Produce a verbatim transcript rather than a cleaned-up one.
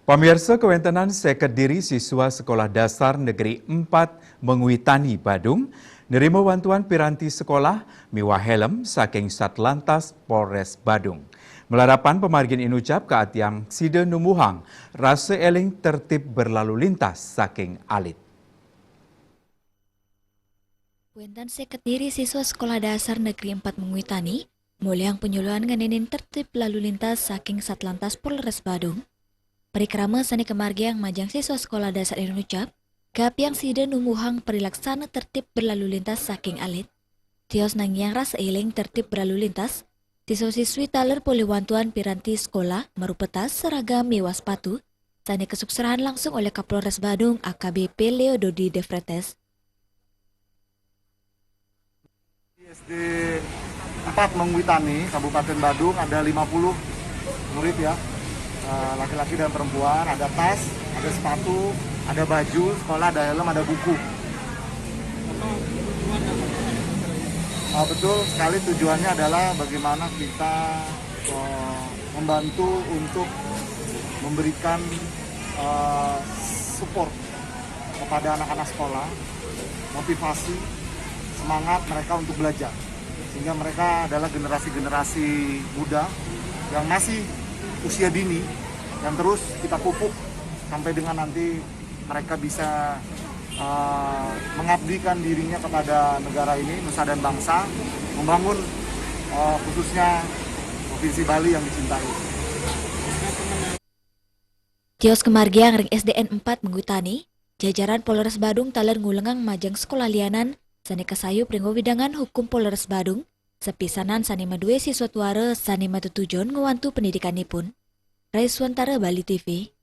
Pamirsa, kawéntenan seket diri siswa Sekolah Dasar Negeri empat Mengwitani Badung nerima wantuan piranti sekolah miwah hélm saking Satlantas Polres Badung. Malarapan pamargin inucap kaatihan sida numuhang rasa éling tertib berlalu lintas saking alit. Wénten seket diri siswa Sekolah Dasar Negeri empat Mengwitani molihang panyuluhan ngenénin tertib lalu lintas saking Satlantas Polres Badung. Parikrama sané kamargiang majeng siswa sekolah dasar inucap, kaatihan sida numuhang parilaksana tertib berlalu lintas saking alit. Tios nangiang rasa éling tertib berlalu lintas, siswa-siswi taler polih wantuan piranti sekolah marupa tas, seragam, miwah sepatu, sané kasuksrahang langsung olih Kapolres Badung A K B P Leo Dodi Defretes. Di S D empat Mengwitani, Kabupaten Badung, ada lima puluh murid ya, eh, laki-laki dan perempuan, ada tas, ada sepatu, ada baju sekolah, ada helm, ada buku. Ah, betul sekali, tujuannya adalah bagaimana kita eh, membantu untuk memberikan eh, support kepada anak-anak sekolah, motivasi, semangat mereka untuk belajar. Sehingga mereka adalah generasi-generasi muda yang masih usia dini, yang terus kita pupuk sampai dengan nanti mereka bisa eh, mengabdikan dirinya kepada negara ini, nusa dan bangsa, membangun eh, khususnya Provinsi Bali yang dicintai. Tios kamargiang ring S D N empat Mengwitani, jajaran Polres Badung taler ngulengang majeng sekolah lianan sané kasayup ring wewidangan hukum Polres Badung, sapisanan sané madué siswa tuara sané matetujon ngwantu pendidikanipun. Rai Suantara, Bali T V.